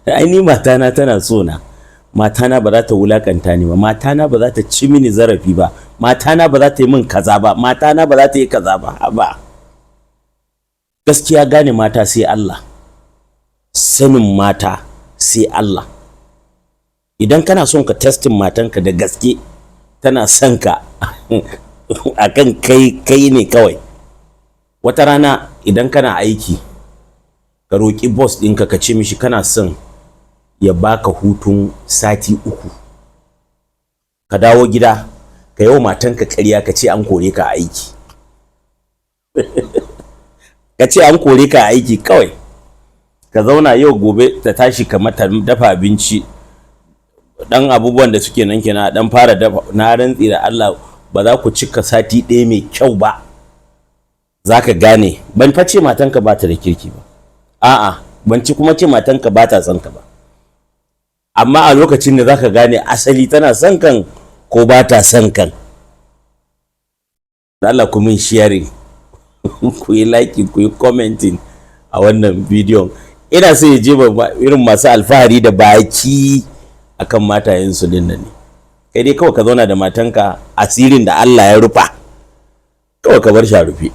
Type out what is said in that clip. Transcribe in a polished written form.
Ai ni matana tana so na, matana ba za ta wulakanta ni ba, matana ba za ta ci mini zarafi ba, matana ba za ta yi min kaza ba, matana ba za ta yi kaza ba. Ba gaskiya, gane mata sai Allah, sanin mata sai Allah. Idan kana son ka testing matanka da gaske tana son ka akan kai kai ne kawai, wata rana idan kana aiki, ka roƙi boss ɗinka, ka ce mishi kana son ya baka hutun sati 3. Ka dawo gida, ka yi wa matanka ƙarya, ka ce an kore ka aiki, ka ce an kore ka aiki kawai. Ka zauna yau, gobe ta tashi, ka mata dafa abinci, dan abubuwan da suke nan kenan, dan fara dafa. Na rantsi da Allah, ba za ku cika sati 1 mai kyau ba, za ka gane. Ban fa ce matanka ba ta da kirki ba, a'a, ban ci kuma ce matanka ba ta son ka ba, amma a lokacin da za ka gane asali tana son kan ko ba ta son kan. Da Allah ku min sharing, ku yi like, ku yi commenting a wannan bidiyon. Ina so ya je irin masu alfahari da baki akan matayensu din nan ne. Kai dai kawai ka zauna da matanka, asirin da Allah ya rufa kawai ka bar shi a rufe.